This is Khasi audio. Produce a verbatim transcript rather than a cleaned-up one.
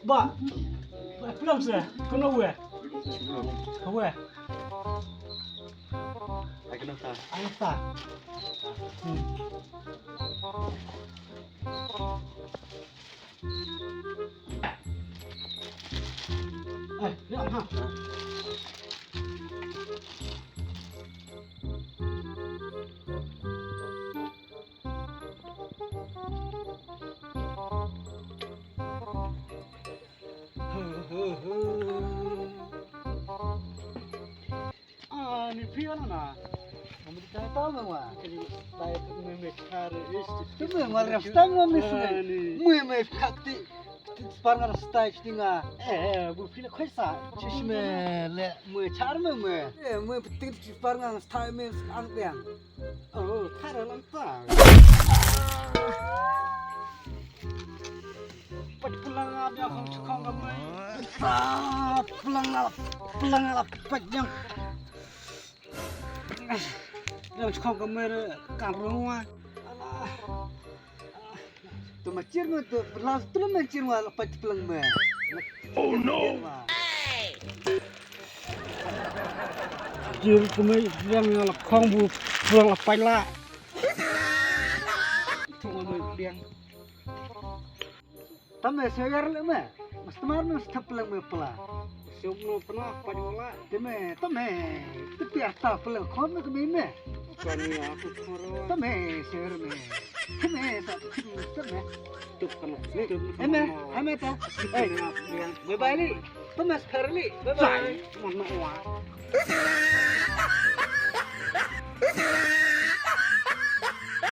Ba, ba, plang se, kano we? Kano we? Ai, kano ta? Ai, ta. Hmm. Ai, ya, ha. Ah, ni phi na. Kamu kita tahu nggak, Mak? Kali saya tu memang cari istri. Tu memang ref time memang ni. Memang kakti. Spar ngar stai stinga. Eh, bu phi la khoi sa. Chishme le mwe char me mwe. Eh, mwe peting spar ngar stai me ang biang. Oh, thar lang ta. Pat pulang abia khong chukong ka mwe. Pat pulang la, pulang la pat jang. Yang chukong ka mwe kam rungwa. Alah. To ma chir ma to, la to ma chir ma la pat plang ma. Oh no. Chir kumai yang la khong bu plang la pat la. To ma yang. Tam ma se yar le ma. Mas tamar ma stap plang ma pla. Sum no pna pat la. Te ma, te ma. Te piar ta plang khong ma kami ma. Kani aku khoro. Te ma, se yar ma. Heme, sa, heme. Tup kana. Heme, heme ta. Hey, bye bye li. Thomas Farley. Bye bye. Mana wa.